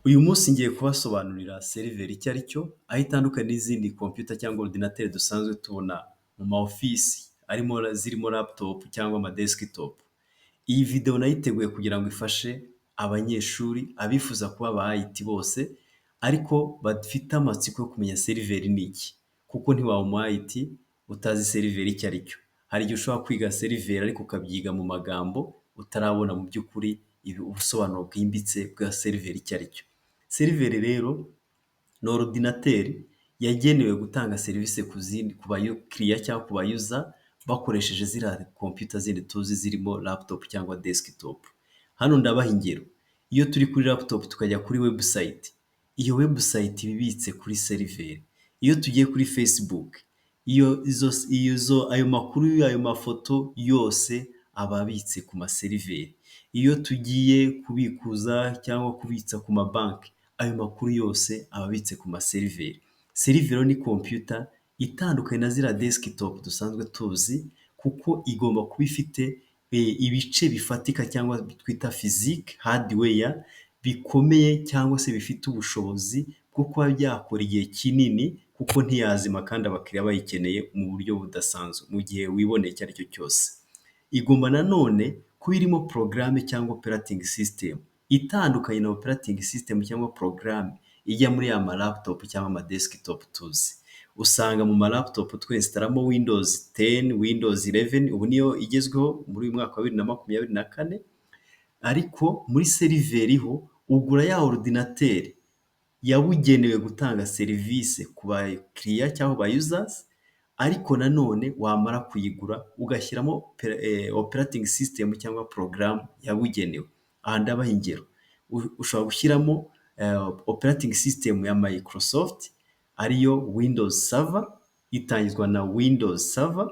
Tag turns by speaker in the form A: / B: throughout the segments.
A: Uyu munsi ngiye kubasobanurira server icyo ari cyo, aho itandukanye n'izindi computer cyangwa ordinateur dusanzwe tubona mu ma office arimo zirimo laptop cyangwa ama desktop. Iyi video nayiteguye kugira ngo ifashe abanyeshuri, abifuza kuba aba IT bose ariko bafite amatsiko yo kumenya server ni iki, kuko ntiwaba umu IT utazi server icyo ari cyo. Hari igihe ushobora kwiga server ariko ukabyiga mu magambo utarabona mu by'ukuri ubusobanuro bwimbitse bwa server icyo ari cyo. Server rero ni ordinateur yagenewe gutanga serivisi ku zindi, ku bakiriya cyangwa ku ba user bakoresheje ziriya computer zindi tuzi zirimo laptop cyangwa desktop. Hano ndabaha ingero: iyo turi kuri laptop tukajya kuri website, iyo website iba ibitse kuri server. Iyo tugiye kuri Facebook, ayo makuru, ayo mafoto yose aba abitse ku ma server. Iyo tugiye kubikuza cyangwa kubitsa ku mabanki, ayo makuru yose aba abitse ku ma server. Server ni computer itandukanye na ziriya desktop dusanzwe tuzi, kuko igomba kuba ifite ibice bifatika cyangwa twita physique hardware bikomeye cyangwa se bifite ubushobozi bwo kuba byakora igihe kinini, kuko ntiyazima kandi abakiriya bayikeneye mu buryo budasanzwe mu gihe wiboneye icyo ari cyo cyose. Igomba nanone kuba irimo porogaramu cyangwa operating system itandukanye na operating system cyangwa porogaramu ijya muri ya ma laptop cyangwa ama desktop tuzi. Usanga mu ma laptop twinstallamo Windows 10, Windows 11, ubu niyo igezweho muri uyu mwaka wa 2024, ariko muri server ho ugura ya ordinateur yabugenewe gutanga serivisi ku bakiriya cyangwa ba users, ariko nanone wamara kuyigura ugashyiramo operating system cyangwa porogaramu yabugenewe. Aha ndabaha ingero: ushobora gushyiramo operating system ya Microsoft ariyo Windows Server, itangizwa na Windows Server,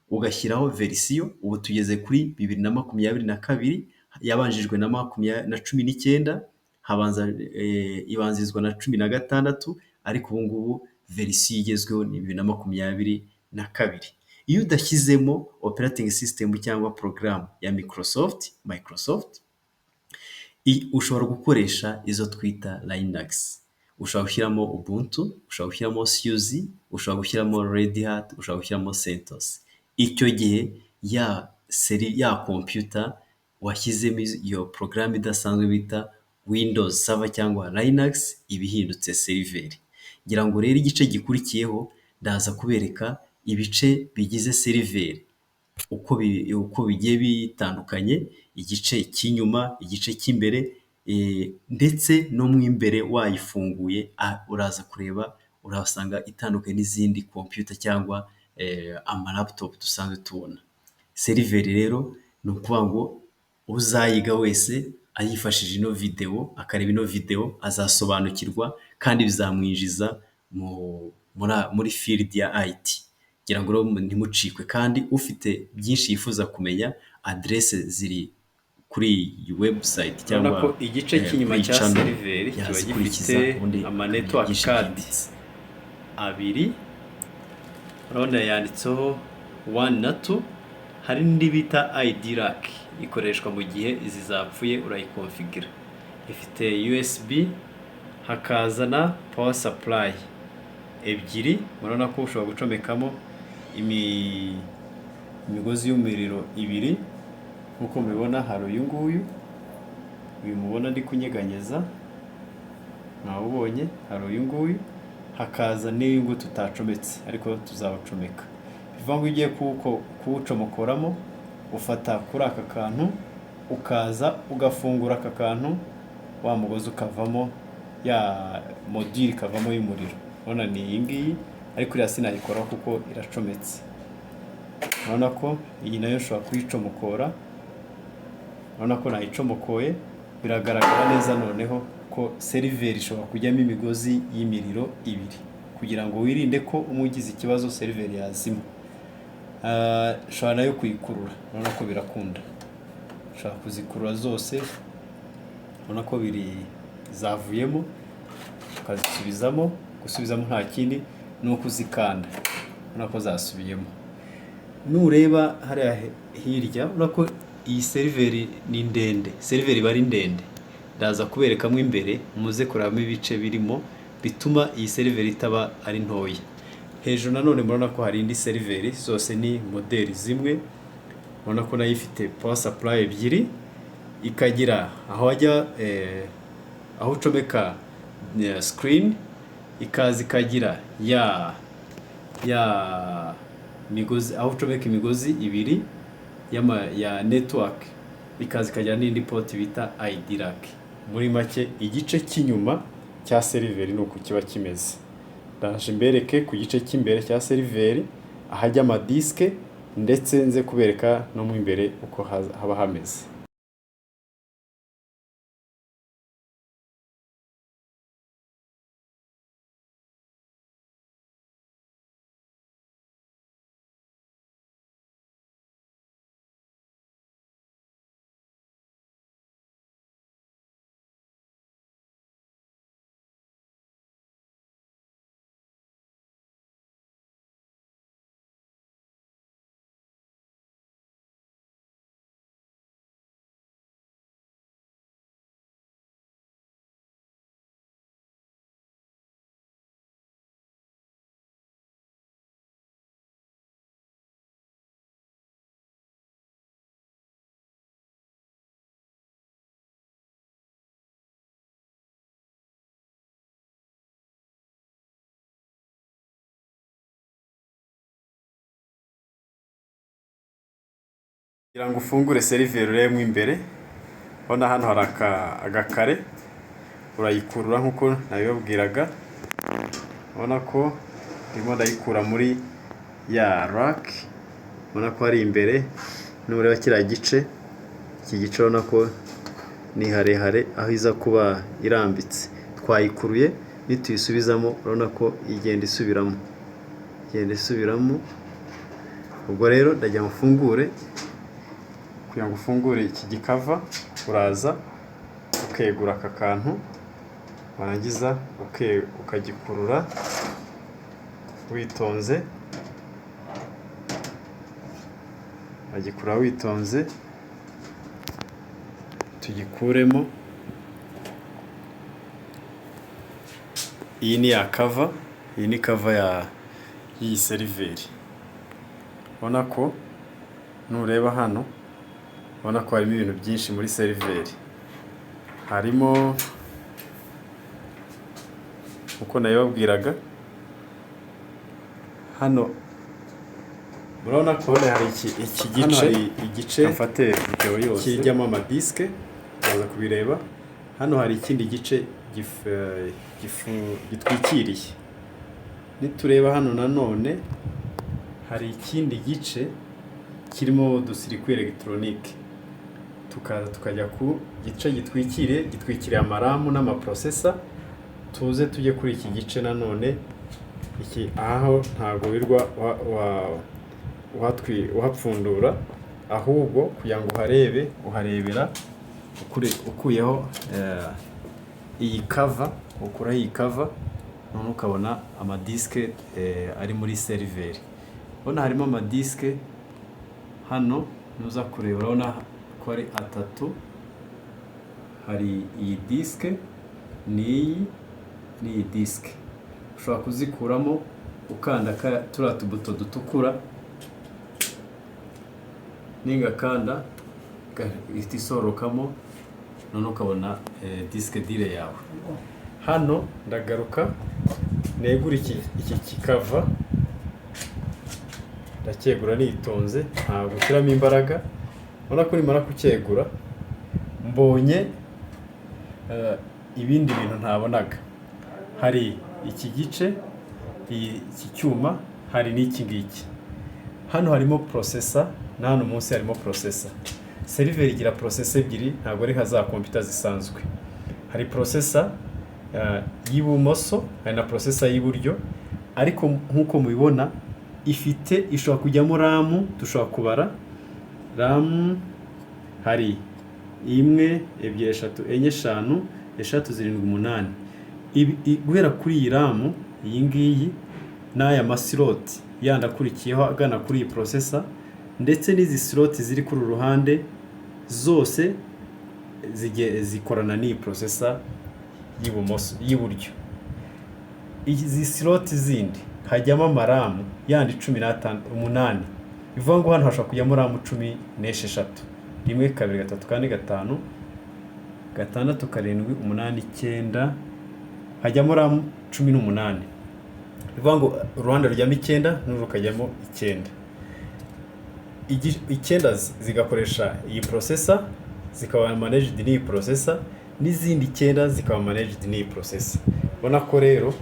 A: ugashyiraho version, ubu tugeze kuri 2022, yabanjirijwe na 19, habanza ibanzirizwa na 16, ariko ubu ngubu version igezweho ni 2022. Iyo udashyizemo operating system cyangwa porogaramu ya Microsoft, ushobora gukoresha izo twita Linux. Ushobora gushyiramo Ubuntu, ushobora gushyiramo SUSE, ushobora gushyiramo Red Hat, ushobora gushyiramo CentOS. Icyo gihe ya computer washyizemo iyo porogaramu idasanzwe bita Windows Server cyangwa Linux iba ihindutse server. Ngira ngo rero igice gikurikiyeho ndaza kubereka ibice bigize server uko bigiye bitandukanye, igice cy'inyuma, igice cy'imbere ndetse no mo imbere wayifunguye uraza kureba urahasanga itandukanye n'izindi computer cyangwa ama laptop dusanzwe tubona. Server rero ni ukuvuga ngo uzayiga wese ayifashishije ino video, akareba ino video, azasobanukirwa kandi bizamwinjiza muri field ya IT. Ngira ngo rero ntimucikwe, kandi ufite byinshi yifuza kumenya, aderese ziri kuri iyi website cyangwa
B: Urabona ko igice cy'inyuma
A: kuri
B: cya
A: channel,
B: server kiba
A: yazikurikiza
B: gifite
A: ubundi
B: ama
A: akamenya
B: network
A: byinshi
B: card
A: byimbitse.
B: abiri. Urabona yanditseho one na two. Hari n'indi bita ID rack, ikoreshwa mu gihe izi zapfuye, urayikonfigira. Ifite USB, hakaza na power supply ebyiri. Murabona ko ushobora gucomekamo imigozi y'umuriro ibiri nk'uko mubibona. Hari uyu nguyu, uyu mubona ndi kunyeganyeza, mwawubonye. Hari uyu nguyu, hakaza n'uyu nguyu tutacometse ariko tuzawucomeka. Bivuga ngo iyo ugiye kuwucomokoramo, ufata kuri aka kantu, ukaza ugafungura aka kantu, wa mugozi ukavamo, ya module ikavamo y'umuriro. Urabona ni iyi ngiyi, ariko iriya sinayikoraho kuko iracometse. Urabona ko iyi nayo nshobora kuyicomokora. Urabona ko nayicomokoye, biragaragara neza noneho ko server ishobora kujyamo imigozi y'imiriro ibiri kugira ngo wirinde ko umwe ugize ikibazo server yazima. Ushobora nayo kuyikurura, urabona ko birakunda, ushobora kuzikurura zose. Urabona ko biri zavuyemo, ukazisubizamo. Gusubizamo nta kindi, ni ukuzikanda. Urabona ko zasubiyemo. Nureba hariya hirya, urabona ko iyi server ni ndende, server iba ari ndende. Ndaza kubereka ukuntu Ndaza kuberekamo imbere, muze kurebamo ibice birimo bituma iyi server itaba ari ntoya. Hejuru nanone murabona ko hari indi server, zose ni modeli zimwe. Urabona ko nayo ifite power supply ebyiri, ikagira aho wajya aho ucomeka screen, ikaza ikagira ya migozi aho ucomeka imigozi ibiri ya network, ikaza ikagira n'indi port bita ID rack. Muri make igice cy'inyuma cya server ni uku kiba kimeze. Ndaje mbereke ku gice cy'imbere cya server ahajya amadisike, ndetse nze kubereka no mu imbere uko haba hameze. Kugira ngo ufungure server urebe mo imbere, urabona hano hari agakare, urayikurura nk'uko nabibabwiraga. Urabona ko ndimo ndayikura muri ya rack, ubona ko hari imbere. Nureba kiriya gice, iki gice urabona ko ni harehare aho iza kuba irambitse. Twayikuruye, nituyisubizamo urabona ko igenda isubiramo, igenda isubiramo. Ubwo rero ndajya mufungure. Kugira ngo ufungure iki gikava, uraza ukegura aka kantu, warangiza ukagikurura witonze, wagikurura witonze, tugikuremo. Iyi ni ya cover, iyi ni cover y'iyi server. Ubona ko nureba hano, ubona ko harimo ibintu byinshi muri server. Harimo uko nabibabwiraga, hano murabona ko hari iki
A: Hano
B: gice,
A: hari igice
B: mfate video yose
A: kijyamo amadisike,
B: uraza kubireba. Hano hari ikindi gice gitwikiriye. Nitureba hano nanone hari ikindi gice kirimo udusirikwi elegitoronike, tukaza tukajya ku gice gitwikiriye, gitwikiriye amaramu n'amaprocessor. Tuze tujye kuri iki gice nanone, iki aho ntabwo wirwa uhapfundura, ahubwo kugira ngo uharebe, uharebera ukuyeho iyi cover, ukuraho iyi cover, none ukabona amadisike ari muri server. Urabona harimo amadisike hano, nuza kureba urabona ko ari atatu. Hari iyi disike, n'iyi, n'iyi disike. Ushobora kuzikuramo ukanda turiya tubuto dutukura, ningakanda ihita isorokamo, none ukabona disike dire yawe. Hano ndagaruka negura iki kikava, ndacyegura nitonze, ntabwo ushyiramo imbaraga. Urabona ko nimara kucyegura mbonye ibindi bintu ntabonaga. Hari iki gice, iki cyuma, hari n'iki ngiki. Hano harimo processor, na hano munsi harimo processor. Server igira processor ebyiri, ntabwo ari nka za computer zisanzwe. Hari processor y'ibumoso, hari na processor y'iburyo, ariko nk'uko mubibona ishobora kujyamo RAM. Dushobora kubara RAM, hari 1, 2, 3, 4, 5, 6, 7, 8. Guhera kuri iyi RAM, iyi ngiyi, n'aya masiloti yandi akurikiyeho agana kuri iyi processor, ndetse n'izi slot ziri kuri uru ruhande zose Zikorana n'iyi processor y'ibumoso, y'iburyo. Izi slot zindi hajyamo ama RAM yandi 18, bivuga ngo hano hashobora kujyamo RAM 16: 1, 2, 3, 4, 5, 6, 7, 8, 9. Hajyamo RAM 18, bivuga ngo uruhande rujyamo icyenda n'uru rukajyamo icyenda. Icyenda zigakoresha iyi processor, zikaba managed n'iyi processor, n'izindi icyenda zikaba managed n'iyi processor. Ubona ko rero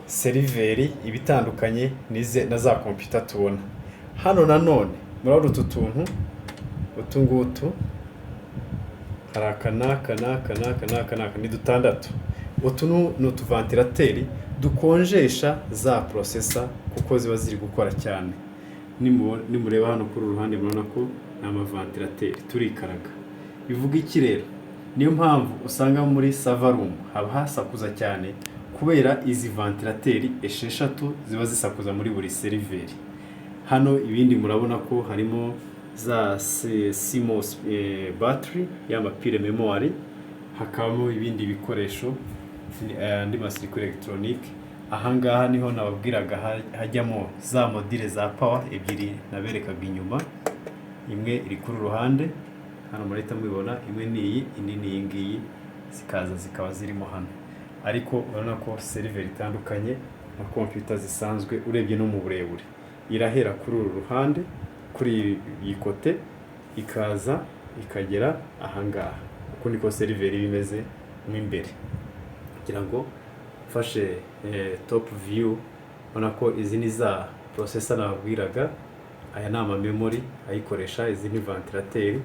B: server iba itandukanye na za computer tubona hano. Nanone murabona utu tuntu, utu ngutu, hari aka n'aka n'aka n'aka n'aka n'aka, ni dutandatu. Utu ni utu ventilateur dukonjesha za processor kuko ziba ziri gukora cyane. Nimureba hano kuri uru ruhande, murabona ko ni ama ventilateur, turikaraga. Bivuga iki rero? Niyo mpamvu usanga muri server room haba hasakuza cyane, kubera izi ventilateur esheshatu ziba zisakuza muri buri server. Hano ibindi murabona ko harimo za CMOS battery y'ama pile mémoire, hakabamo ibindi bikoresho, andi ma circuit électronique. Ahangaha niho nababwiraga hajyamo za module za power ebyiri naberekaga inyuma. Imwe iri kuri ruhande hano, murahita mubibona. Imwe ni iyi, indi ni iyi ngiyi, zikaza zikaba zirimo hano. Ariko urabona ko server itandukanye na computer zisanzwe. Urebye no mu burebure, irahera kuri uru ruhande, kuri iyi côté, ikaza ikagera ahangaha. Uku niko server iba imeze mo imbere. Kugira ngo mfashe top view, ubona ko izi ni za processor nababwiraga, aya ni ama memory ayikoresha, izi ni ventilateur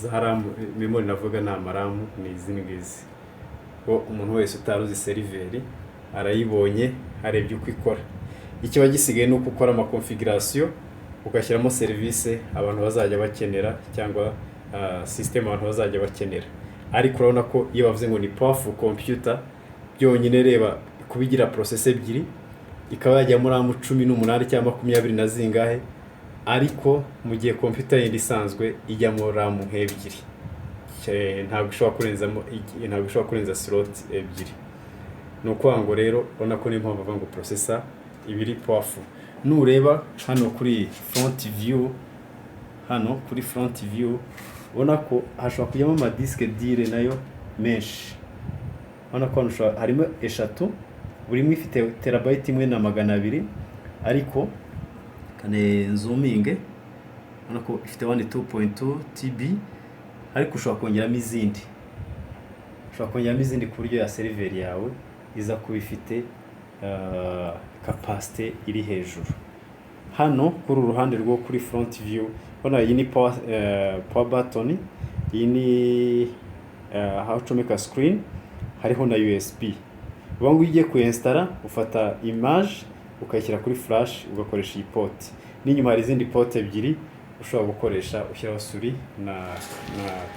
B: za RAM. Memory navuga ni ama RAM, ni izi ngizi. Ko umuntu wese utari uzi server arayibonye, arebye uko ikora. Ikiba gisigaye ni uko ukora ama configuration, ugashyiramo serivisi abantu bazajya bakenera cyangwa system abantu bazajya bakenera. Ariko urabona ko iyo bavuze ngo ni powerful computer, byonyine reba kuba igira processor ebyiri, ikaba yajyamo RAM 18 cyangwa 20 na zingahe, ariko mu gihe computer yindi isanzwe ijyamo RAM nk'ebyiri, ntabwo ishobora kurenzamo, ntabwo ishobora kurenza slot ebyiri. Ni ukuvuga ngo rero urabona ko niyo mpamvu bavuga ngo processor iba iri powerful. Nureba hano kuri front view, hano kuri front view, ubona ko hashobora kujyamo ama disque dur nayo menshi. Urabona ko hano harimo eshatu, buri imwe ifite terabyte 1 na 200. Ariko kane nzoominge, urabona ko ifite 1 2.2 TB, ariko ushobora kongeramo izindi, ushobora kongeramo izindi ku buryo ya server yawe iza kuba ifite capacité iri hejuru. Hano kuri uru ruhande rwo kuri front view, urabona iyi ni power button, iyi ni aho ucomeka screen, hariho na USB. Ubu ngubu iyo ugiye kuyinstalla, ufata image ukayishyira kuri flash, ugakoresha iyi port. N'inyuma hari izindi port ebyiri ushobora gukoresha ushyiraho souris na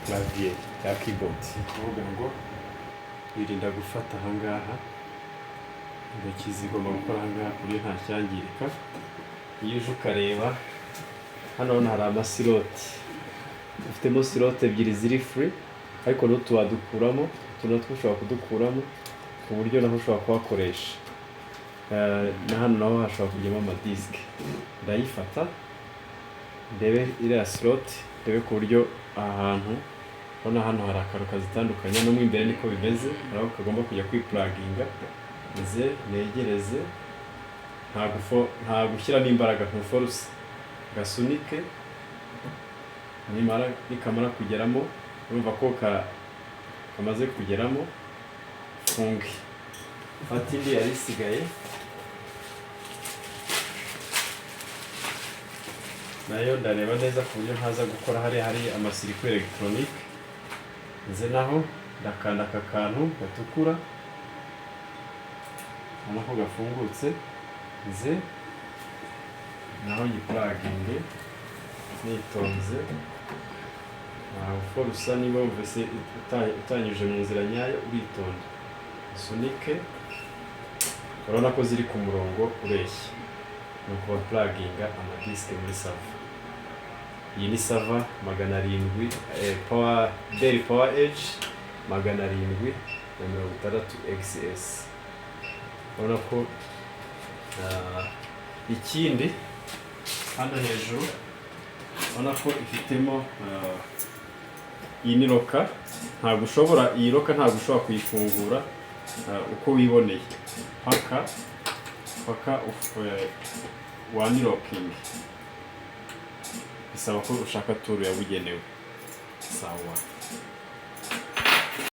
B: clavier ya keyboard. Ni ukuvuga ngo wirinda gufata ahangaha, intoki zigomba gukora ahangaha ku buryo nta cyangirika. Iyo uje ukareba hano, urabona hari ama slot, ufitemo slot ebyiri ziri free, ariko n'utu wadukuramo, utu natwo ushobora kudukuramo ku buryo naho ushobora kuhakoresha. Na hano naho hashobora kujyamo ama disque. Ndayifata ndebe iriya slot, ndebe ku buryo aha hantu, urabona hano hari akantu kazitandukanya, no mo imbere niko bimeze, hari aho kagomba kujya kwipluginga. Nze negereze, nta gushyiramo imbaraga, ntuforce, gasunike. Nimara, nikamara kugeramo, urumva ko kamaze kugeramo, funge, fata indi yari isigaye nayo. Ndareba neza ku buryo ntaza gukora hariya hari ama circuit électronique. Nze naho ndakanda aka kantu gatukura, ubona ko gafungutse, nze naho nyipluginge nitonze, nta force. Niba wumvise utanyuje mu nzira nyayo, uritonda usunike. Urabona ko ziri ku murongo ureshya. Ni ukuba pluginga ama disque muri server. Iyi ni server 700 power, Dell PowerEdge 760 XS. Urabona ko ikindi hano hejuru urabona ko ifitemo iyi ni locker. Ntabwo ushobora, iyi locker ntabwo ushobora kuyifungura uko wiboneye paka wa-unlockinge. Bisaba ko ushaka tool yabugenewe. Sawa.